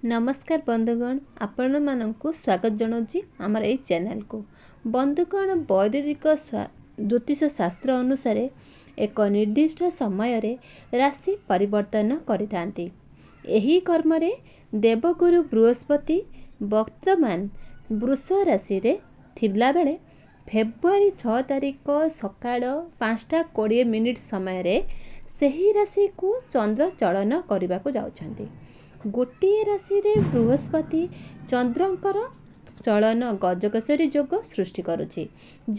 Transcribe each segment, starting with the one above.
ନମସ୍କାର ବନ୍ଧୁଗଣ, ଆପଣମାନଙ୍କୁ ସ୍ୱାଗତ ଜଣାଉଛି ଆମର ଏଇ ଚ୍ୟାନେଲକୁ। ବନ୍ଧୁଗଣ, ବୈଦିକ ଜ୍ୟୋତିଷ ଶାସ୍ତ୍ର ଅନୁସାରେ ଏକ ନିର୍ଦ୍ଦିଷ୍ଟ ସମୟରେ ରାଶି ପରିବର୍ତ୍ତନ କରିଥାନ୍ତି। ଏହି କର୍ମରେ ଦେବଗୁରୁ ବୃହସ୍ପତି ବର୍ତ୍ତମାନ ବୃଷ ରାଶିରେ ଥିଲାବେଳେ ଫେବୃଆରୀ 6 ତାରିଖ ସକାଳ 5ଟା 20 ମିନିଟ୍ ସମୟରେ ସେହି ରାଶିକୁ ଚନ୍ଦ୍ର ଚଳନ କରିବାକୁ ଯାଉଛନ୍ତି। ଗୋଟିଏ ରାଶିରେ ବୃହସ୍ପତି ଚନ୍ଦ୍ରଙ୍କର ଚଳନ ଗଜକେଶରୀ ଯୋଗ ସୃଷ୍ଟି କରୁଛି,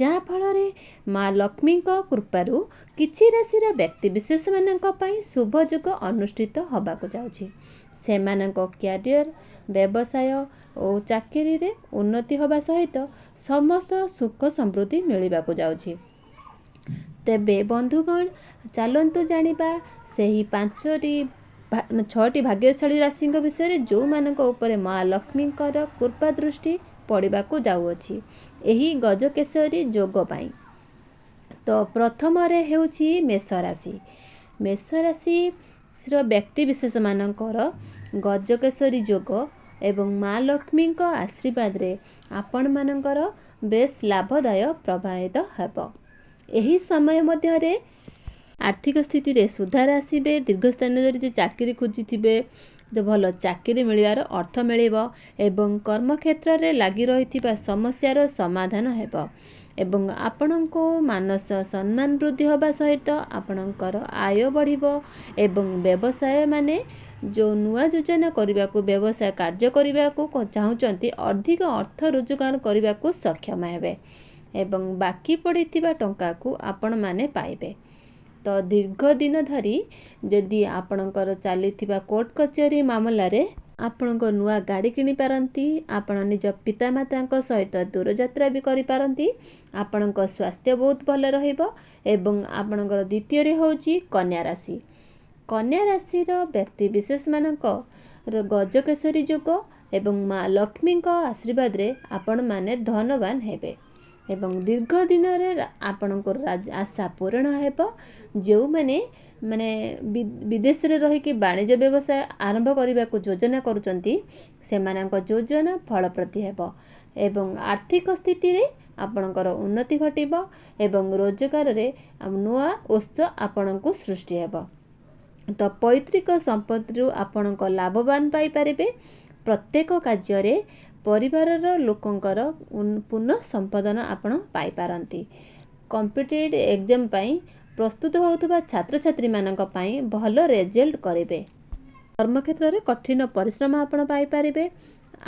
ଯାହାଫଳରେ ମା ଲକ୍ଷ୍ମୀଙ୍କ କୃପାରୁ କିଛି ରାଶିର ବ୍ୟକ୍ତିବିଶେଷମାନଙ୍କ ପାଇଁ ଶୁଭ ଯୋଗ ଅନୁଷ୍ଠିତ ହେବାକୁ ଯାଉଛି। ସେମାନଙ୍କ କ୍ୟାରିୟର, ବ୍ୟବସାୟ ଓ ଚାକିରିରେ ଉନ୍ନତି ହେବା ସହିତ ସମସ୍ତ ସୁଖ ସମୃଦ୍ଧି ମିଳିବାକୁ ଯାଉଛି। ତେବେ ବନ୍ଧୁଗଣ, ଚାଲନ୍ତୁ ଜାଣିବା ସେହି ପାଞ୍ଚଟି, ଛଅଟି ଭାଗ୍ୟଶାଳୀ ରାଶିଙ୍କ ବିଷୟରେ, ଯେଉଁମାନଙ୍କ ଉପରେ ମା ଲକ୍ଷ୍ମୀଙ୍କର କୃପା ଦୃଷ୍ଟି ପଡ଼ିବାକୁ ଯାଉଅଛି ଏହି ଗଜକେଶରୀ ଯୋଗ ପାଇଁ। ତ ପ୍ରଥମରେ ହେଉଛି ମେଷ ରାଶି। ମେଷ ରାଶିର ବ୍ୟକ୍ତି ବିଶେଷମାନଙ୍କର ଗଜକେଶରୀ ଯୋଗ ଏବଂ ମା ଲକ୍ଷ୍ମୀଙ୍କ ଆଶୀର୍ବାଦରେ ଆପଣମାନଙ୍କର ବେଶ ଲାଭଦାୟ ପ୍ରବାହିତ ହେବ। ଏହି ସମୟ ମଧ୍ୟରେ ଆର୍ଥିକ ସ୍ଥିତିରେ ସୁଧାର ଆସିବେ। ଦୀର୍ଘସ୍ଥାନ ଧରି ଯେ ଚାକିରି ଖୋଜିଥିବେ, ଭଲ ଚାକିରି ମିଳିବାର ଅର୍ଥ ମିଳିବ ଏବଂ କର୍ମକ୍ଷେତ୍ରରେ ଲାଗି ରହିଥିବା ସମସ୍ୟାର ସମାଧାନ ହେବ ଏବଂ ଆପଣଙ୍କୁ ମାନସ ସମ୍ମାନ ବୃଦ୍ଧି ହେବା ସହିତ ଆପଣଙ୍କର ଆୟ ବଢ଼ିବ ଏବଂ ବ୍ୟବସାୟମାନେ ଯେଉଁ ନୂଆ ଯୋଜନା କରିବାକୁ, ବ୍ୟବସାୟ କାର୍ଯ୍ୟ କରିବାକୁ ଚାହୁଁଛନ୍ତି, ଅଧିକ ଅର୍ଥ ରୋଜଗାର କରିବାକୁ ସକ୍ଷମ ହେବେ ଏବଂ ବାକି ପଡ଼ିଥିବା ଟଙ୍କାକୁ ଆପଣମାନେ ପାଇବେ। ତ ଦୀର୍ଘ ଦିନ ଧରି ଯଦି ଆପଣଙ୍କର ଚାଲିଥିବା କୋର୍ଟ କଚେରୀ ମାମଲାରେ ଆପଣଙ୍କ ନୂଆ ଗାଡ଼ି କିଣିପାରନ୍ତି। ଆପଣ ନିଜ ପିତାମାତାଙ୍କ ସହିତ ଦୂରଯାତ୍ରା ବି କରିପାରନ୍ତି। ଆପଣଙ୍କ ସ୍ୱାସ୍ଥ୍ୟ ବହୁତ ଭଲ ରହିବ। ଏବଂ ଆପଣଙ୍କର ଦ୍ୱିତୀୟରେ ହେଉଛି କନ୍ୟା ରାଶି। କନ୍ୟା ରାଶିର ବ୍ୟକ୍ତି ବିଶେଷମାନଙ୍କ ଗଜକେଶରୀ ଯୋଗ ଏବଂ ମା ଲକ୍ଷ୍ମୀଙ୍କ ଆଶୀର୍ବାଦରେ ଆପଣମାନେ ଧନବାନ ହେବେ ଏବଂ ଦୀର୍ଘ ଦିନରେ ଆପଣଙ୍କର ଆଶା ପୂରଣ ହେବ। ଯେଉଁମାନେ ମାନେ ବିଦେଶରେ ରହିକି ବାଣିଜ୍ୟ ବ୍ୟବସାୟ ଆରମ୍ଭ କରିବାକୁ ଯୋଜନା କରୁଛନ୍ତି, ସେମାନଙ୍କ ଯୋଜନା ଫଳପ୍ରଦ ହେବ ଏବଂ ଆର୍ଥିକ ସ୍ଥିତିରେ ଆପଣଙ୍କର ଉନ୍ନତି ଘଟିବ ଏବଂ ରୋଜଗାରରେ ନୂଆ ଉତ୍ସ ଆପଣଙ୍କୁ ସୃଷ୍ଟି ହେବ। ତ ପୈତୃକ ସମ୍ପତ୍ତିରୁ ଆପଣଙ୍କ ଲାଭବାନ ପାଇପାରିବେ। ପ୍ରତ୍ୟେକ କାର୍ଯ୍ୟରେ ପରିବାରର ଲୋକଙ୍କର ପୁନଃ ସମ୍ପାଦନ ଆପଣ ପାଇପାରନ୍ତି। କମ୍ପିଟେଟିଭ୍ ଏକ୍ଜାମ୍ ପାଇଁ ପ୍ରସ୍ତୁତ ହେଉଥିବା ଛାତ୍ରଛାତ୍ରୀମାନଙ୍କ ପାଇଁ ଭଲ ରେଜଲ୍ଟ କରିବେ। କର୍ମକ୍ଷେତ୍ରରେ କଠିନ ପରିଶ୍ରମ ଆପଣ ପାଇପାରିବେ।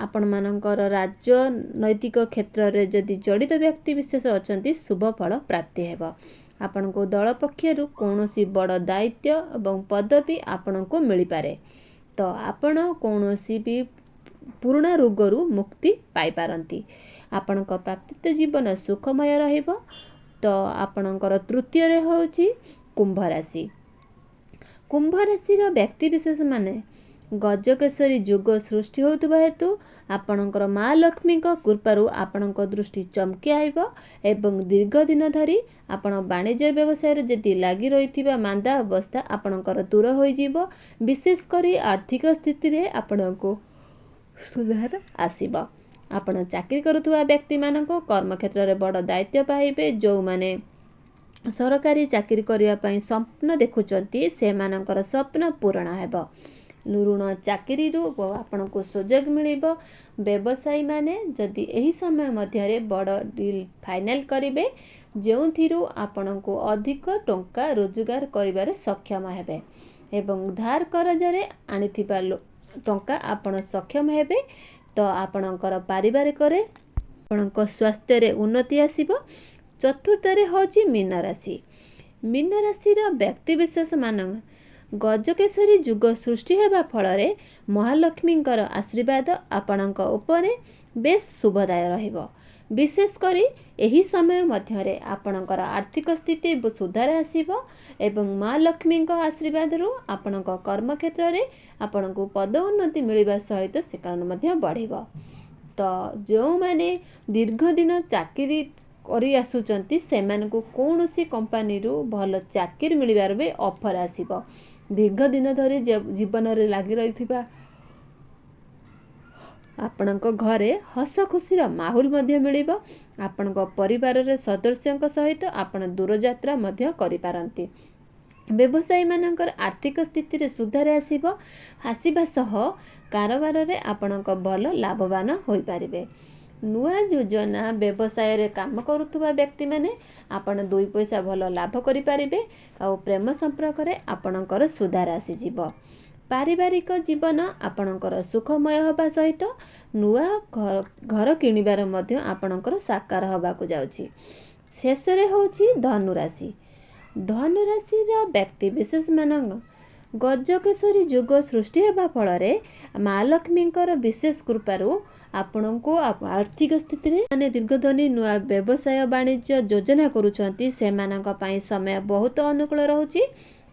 ଆପଣମାନଙ୍କର ରାଜନୈତିକ କ୍ଷେତ୍ରରେ ଯଦି ଜଡ଼ିତ ବ୍ୟକ୍ତି ବିଶେଷ ଅଛନ୍ତି, ଶୁଭ ଫଳ ପ୍ରାପ୍ତି ହେବ। ଆପଣଙ୍କୁ ଦଳ ପକ୍ଷରୁ କୌଣସି ବଡ଼ ଦାୟିତ୍ୱ ଏବଂ ପଦବୀ ଆପଣଙ୍କୁ ମିଳିପାରେ। ତ ଆପଣ କୌଣସି ବି ପୁରୁଣା ରୋଗରୁ ମୁକ୍ତି ପାଇପାରନ୍ତି। ଆପଣଙ୍କ ପ୍ରାପ୍ୟ ଜୀବନ ସୁଖମୟ ରହିବ। ତ ଆପଣଙ୍କର ତୃତୀୟରେ ହେଉଛି କୁମ୍ଭ ରାଶି। କୁମ୍ଭ ରାଶିର ବ୍ୟକ୍ତିବିଶେଷମାନେ ଗଜକେଶରୀ ଯୋଗ ସୃଷ୍ଟି ହେଉଥିବା ହେତୁ ଆପଣଙ୍କର ମା ଲକ୍ଷ୍ମୀଙ୍କ କୃପାରୁ ଆପଣଙ୍କ ଦୃଷ୍ଟି ଚମକି ଆଇବ ଏବଂ ଦୀର୍ଘ ଦିନ ଧରି ଆପଣ ବାଣିଜ୍ୟ ବ୍ୟବସାୟରେ ଯଦି ଲାଗି ରହିଥିବା ମାନ୍ଦା ଅବସ୍ଥା ଆପଣଙ୍କର ଦୂର ହୋଇଯିବ। ବିଶେଷ କରି ଆର୍ଥିକ ସ୍ଥିତିରେ ଆପଣଙ୍କୁ ସୁଧାର ଆସିବ। ଆପଣ ଚାକିରି କରୁଥିବା ବ୍ୟକ୍ତିମାନଙ୍କୁ କର୍ମକ୍ଷେତ୍ରରେ ବଡ଼ ଦାୟିତ୍ୱ ପାଇବେ। ଯେଉଁମାନେ ସରକାରୀ ଚାକିରି କରିବା ପାଇଁ ସ୍ୱପ୍ନ ଦେଖୁଛନ୍ତି, ସେମାନଙ୍କର ସ୍ୱପ୍ନ ପୂରଣ ହେବ। ଋଣ ଚାକିରିରୁ ଆପଣଙ୍କୁ ସୁଯୋଗ ମିଳିବ। ବ୍ୟବସାୟୀମାନେ ଯଦି ଏହି ସମୟ ମଧ୍ୟରେ ବଡ଼ ଡିଲ୍ ଫାଇନାଲ୍ କରିବେ, ଯେଉଁଥିରୁ ଆପଣଙ୍କୁ ଅଧିକ ଟଙ୍କା ରୋଜଗାର କରିବାରେ ସକ୍ଷମ ହେବେ ଏବଂ ଧାର କରଜରେ ଆଣିଥିବା ଟଙ୍କା ଆପଣ ସକ୍ଷମ ହେବେ। ତ ଆପଣଙ୍କର ପାରିବାରିକରେ ଆପଣଙ୍କ ସ୍ୱାସ୍ଥ୍ୟରେ ଉନ୍ନତି ଆସିବ। ଚତୁର୍ଥରେ ହେଉଛି ମୀନ ରାଶି। ମୀନ ରାଶିର ବ୍ୟକ୍ତିବିଶେଷମାନ ଗଜକେଶରୀ ଯୁଗ ସୃଷ୍ଟି ହେବା ଫଳରେ ମହାଲକ୍ଷ୍ମୀଙ୍କର ଆଶୀର୍ବାଦ ଆପଣଙ୍କ ଉପରେ ବେଶ ଶୁଭଦାୟ ରହିବ। ବିଶେଷ କରି ଏହି ସମୟ ମଧ୍ୟରେ ଆପଣଙ୍କର ଆର୍ଥିକ ସ୍ଥିତି ସୁଧାର ଆସିବ ଏବଂ ମା ଲକ୍ଷ୍ମୀଙ୍କ ଆଶୀର୍ବାଦରୁ ଆପଣଙ୍କ କର୍ମକ୍ଷେତ୍ରରେ ଆପଣଙ୍କୁ ପଦ ଉନ୍ନତି ମିଳିବା ସହିତ ସେ କାରଣ ମଧ୍ୟ ବଢ଼ିବ। ତ ଯେଉଁମାନେ ଦୀର୍ଘ ଦିନ ଚାକିରି କରି ଆସୁଛନ୍ତି, ସେମାନଙ୍କୁ କୌଣସି କମ୍ପାନୀରୁ ଭଲ ଚାକିରି ମିଳିବାର ବି ଅଫର୍ ଆସିବ। ଦୀର୍ଘ ଦିନ ଧରି ଜୀବନରେ ଲାଗି ରହିଥିବା ଆପଣଙ୍କ ଘରେ ହସ ଖୁସିର ମାହୋଲ ମଧ୍ୟ ମିଳିବ। ଆପଣଙ୍କ ପରିବାରର ସଦସ୍ୟଙ୍କ ସହିତ ଆପଣ ଦୂରଯାତ୍ରା ମଧ୍ୟ କରିପାରନ୍ତି। ବ୍ୟବସାୟୀମାନଙ୍କର ଆର୍ଥିକ ସ୍ଥିତିରେ ସୁଧାର ଆସିବା ସହ କାରବାରରେ ଆପଣଙ୍କ ଭଲ ଲାଭବାନ ହୋଇପାରିବେ। ନୂଆ ଯୋଜନା ବ୍ୟବସାୟରେ କାମ କରୁଥିବା ବ୍ୟକ୍ତିମାନେ ଆପଣ ଦୁଇ ପଇସା ଭଲ ଲାଭ କରିପାରିବେ। ଆଉ ପ୍ରେମ ସମ୍ପର୍କରେ ଆପଣଙ୍କର ସୁଧାର ଆସିଯିବ। ପାରିବାରିକ ଜୀବନ ଆପଣଙ୍କର ସୁଖମୟ ହେବା ସହିତ ନୂଆ ଘର କିଣିବାର ମଧ୍ୟ ଆପଣଙ୍କର ସାକାର ହେବାକୁ ଯାଉଛି। ଶେଷରେ ହେଉଛି ଧନୁରାଶି। ଧନୁରାଶିର ବ୍ୟକ୍ତି ବିଶେଷମାନଙ୍କ ଗଜକେଶରୀ ଯୋଗ ସୃଷ୍ଟି ହେବା ଫଳରେ ମା ଲକ୍ଷ୍ମୀଙ୍କର ବିଶେଷ କୃପାରୁ ଆପଣଙ୍କୁ ଆର୍ଥିକ ସ୍ଥିତିରେ ମାନେ ଦୀର୍ଘଧ୍ୱନି ନୂଆ ବ୍ୟବସାୟ ବାଣିଜ୍ୟ ଯୋଜନା କରୁଛନ୍ତି, ସେମାନଙ୍କ ପାଇଁ ସମୟ ବହୁତ ଅନୁକୂଳ ରହୁଛି।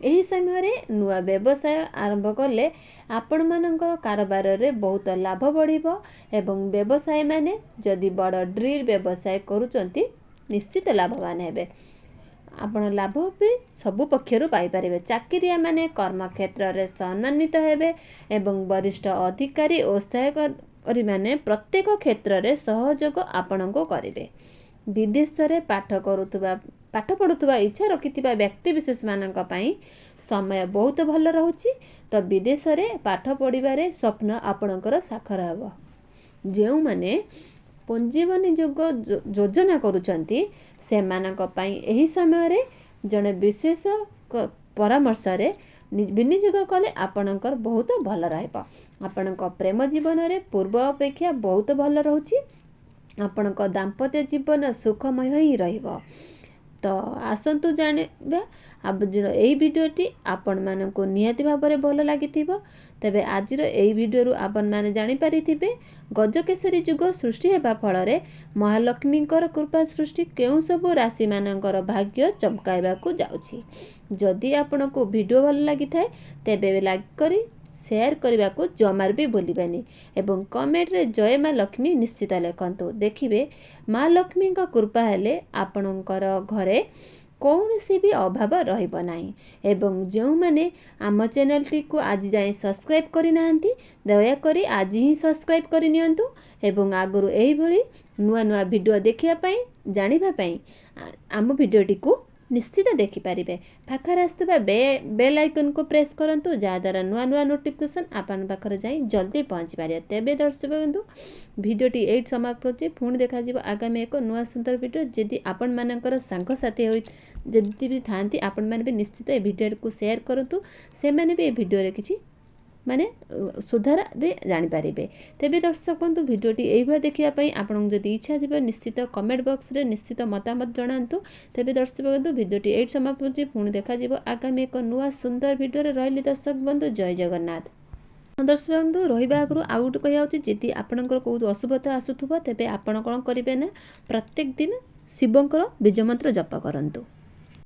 ଏହି ସମୟରେ ନୂଆ ବ୍ୟବସାୟ ଆରମ୍ଭ କଲେ ଆପଣମାନଙ୍କର କାରବାରରେ ବହୁତ ଲାଭ ବଢ଼ିବ ଏବଂ ବ୍ୟବସାୟୀମାନେ ଯଦି ବଡ଼ ଡ୍ରିଲ୍ ବ୍ୟବସାୟ କରୁଛନ୍ତି, ନିଶ୍ଚିତ ଲାଭବାନ ହେବେ। ଆପଣ ଲାଭ ବି ସବୁ ପକ୍ଷରୁ ପାଇପାରିବେ। ଚାକିରିଆମାନେ କର୍ମକ୍ଷେତ୍ରରେ ସମ୍ମାନିତ ହେବେ ଏବଂ ବରିଷ୍ଠ ଅଧିକାରୀ ଓ ସହକର୍ମୀମାନେ ପ୍ରତ୍ୟେକ କ୍ଷେତ୍ରରେ ସହଯୋଗ ଆପଣଙ୍କୁ କରିବେ। ବିଦେଶରେ ପାଠ ପଢ଼ୁଥିବା ଇଚ୍ଛା ରଖିଥିବା ବ୍ୟକ୍ତି ବିଶେଷମାନଙ୍କ ପାଇଁ ସମୟ ବହୁତ ଭଲ ରହୁଛି। ତ ବିଦେଶରେ ପାଠ ପଢ଼ିବାରେ ସ୍ୱପ୍ନ ଆପଣଙ୍କର ସାକାର ହେବ। ଯେଉଁମାନେ ପୁଞ୍ଜି ବିନିଯୋଗ ଯୋଜନା କରୁଛନ୍ତି, ସେମାନଙ୍କ ପାଇଁ ଏହି ସମୟରେ ଜଣେ ବିଶେଷ ପରାମର୍ଶରେ ବିନିଯୋଗ କଲେ ଆପଣଙ୍କର ବହୁତ ଭଲ ରହିବ। ଆପଣଙ୍କ ପ୍ରେମ ଜୀବନରେ ପୂର୍ବ ଅପେକ୍ଷା ବହୁତ ଭଲ ରହୁଛି। ଆପଣଙ୍କ ଦାମ୍ପତ୍ୟ ଜୀବନ ସୁଖମୟ ହିଁ ରହିବ। ତ ଆସନ୍ତୁ ଜାଣିବା, ଏଇ ଭିଡ଼ିଓଟି ଆପଣମାନଙ୍କୁ ନିହାତି ଭାବରେ ଭଲ ଲାଗିଥିବ। ତେବେ ଆଜିର ଏଇ ଭିଡ଼ିଓରୁ ଆପଣମାନେ ଜାଣିପାରିଥିବେ, ଗଜକେଶରୀ ଯୁଗ ସୃଷ୍ଟି ହେବା ଫଳରେ ମହାଲକ୍ଷ୍ମୀଙ୍କର କୃପା ସୃଷ୍ଟି କେଉଁ ସବୁ ରାଶିମାନଙ୍କର ଭାଗ୍ୟ ଚମକାଇବାକୁ ଯାଉଛି। ଯଦି ଆପଣଙ୍କୁ ଭିଡ଼ିଓ ଭଲ ଲାଗିଥାଏ, ତେବେ ଲାଇକ୍ କରି ସେୟାର କରିବାକୁ ଜମାରୁ ବି ଭୁଲିବେନି ଏବଂ କମେଣ୍ଟରେ ଜୟ ମା ଲକ୍ଷ୍ମୀ ନିଶ୍ଚିତ ଲେଖନ୍ତୁ। ଦେଖିବେ, ମା ଲକ୍ଷ୍ମୀଙ୍କ କୃପା ହେଲେ ଆପଣଙ୍କର ଘରେ କୌଣସି ବି ଅଭାବ ରହିବ ନାହିଁ। ଏବଂ ଯେଉଁମାନେ ଆମ ଚ୍ୟାନେଲଟିକୁ ଆଜି ଯାଏଁ ସବସ୍କ୍ରାଇବ୍ କରିନାହାନ୍ତି, ଦୟାକରି ଆଜି ହିଁ ସବସ୍କ୍ରାଇବ୍ କରିନିଅନ୍ତୁ ଏବଂ ଆଗରୁ ଏହିଭଳି ନୂଆ ନୂଆ ଭିଡ଼ିଓ ଦେଖିବା ପାଇଁ, ଜାଣିବା ପାଇଁ ଆମ ଭିଡ଼ିଓଟିକୁ ନିଶ୍ଚିତ ଦେଖିପାରିବେ। ପାଖରେ ଆସୁଥିବା ବେଲ୍ ଆଇକନ୍କୁ ପ୍ରେସ୍ କରନ୍ତୁ, ଯାହାଦ୍ୱାରା ନୂଆ ନୂଆ ନୋଟିଫିକେସନ୍ ଆପଣଙ୍କ ପାଖରେ ଯାଇ ଜଲ୍ଦି ପହଞ୍ଚି ପାରିବ। ତେବେ ଦର୍ଶକ ବନ୍ଧୁ, ଭିଡ଼ିଓଟି ଏଇଠି ସମାପ୍ତ କରୁଛି। ପୁଣି ଦେଖାଯିବ ଆଗାମୀ ଏକ ନୂଆ ସୁନ୍ଦର ଭିଡ଼ିଓ। ଯଦି ଆପଣମାନଙ୍କର ସାଙ୍ଗସାଥି ହୋଇ ଯଦି ବି ଥାଆନ୍ତି, ଆପଣମାନେ ବି ନିଶ୍ଚିତ ଏ ଭିଡ଼ିଓକୁ ସେୟାର କରନ୍ତୁ। ସେମାନେ ବି ଏ ଭିଡ଼ିଓରେ କିଛି ମାନେ ସୁଧାର ବି ଜାଣିପାରିବେ। ତେବେ ଦର୍ଶକ ବନ୍ଧୁ, ଭିଡ଼ିଓଟି ଏଇଭଳିଆ ଦେଖିବା ପାଇଁ ଆପଣଙ୍କୁ ଯଦି ଇଚ୍ଛା ଥିବ, ନିଶ୍ଚିତ କମେଣ୍ଟ ବକ୍ସରେ ନିଶ୍ଚିତ ମତାମତ ଜଣାନ୍ତୁ। ତେବେ ଦର୍ଶକ ବନ୍ଧୁ, ଭିଡ଼ିଓଟି ଏଇଠି ସମାପ୍ତ ହେଉଛି। ପୁଣି ଦେଖାଯିବ ଆଗାମୀ ଏକ ନୂଆ ସୁନ୍ଦର ଭିଡ଼ିଓରେ। ରହିଲି ଦର୍ଶକ ବନ୍ଧୁ, ଜୟ ଜଗନ୍ନାଥ। ଦର୍ଶକ ବନ୍ଧୁ, ରହିବା ଆଗରୁ ଆଉ ଗୋଟେ କହିବା ହେଉଛି, ଯଦି ଆପଣଙ୍କର କେଉଁ ଅଶୁଭତା ଆସୁଥିବ, ତେବେ ଆପଣ କ'ଣ କରିବେ ନା ପ୍ରତ୍ୟେକ ଦିନ ଶିବଙ୍କର ବୀଜ ମନ୍ତ୍ର ଜପ କରନ୍ତୁ।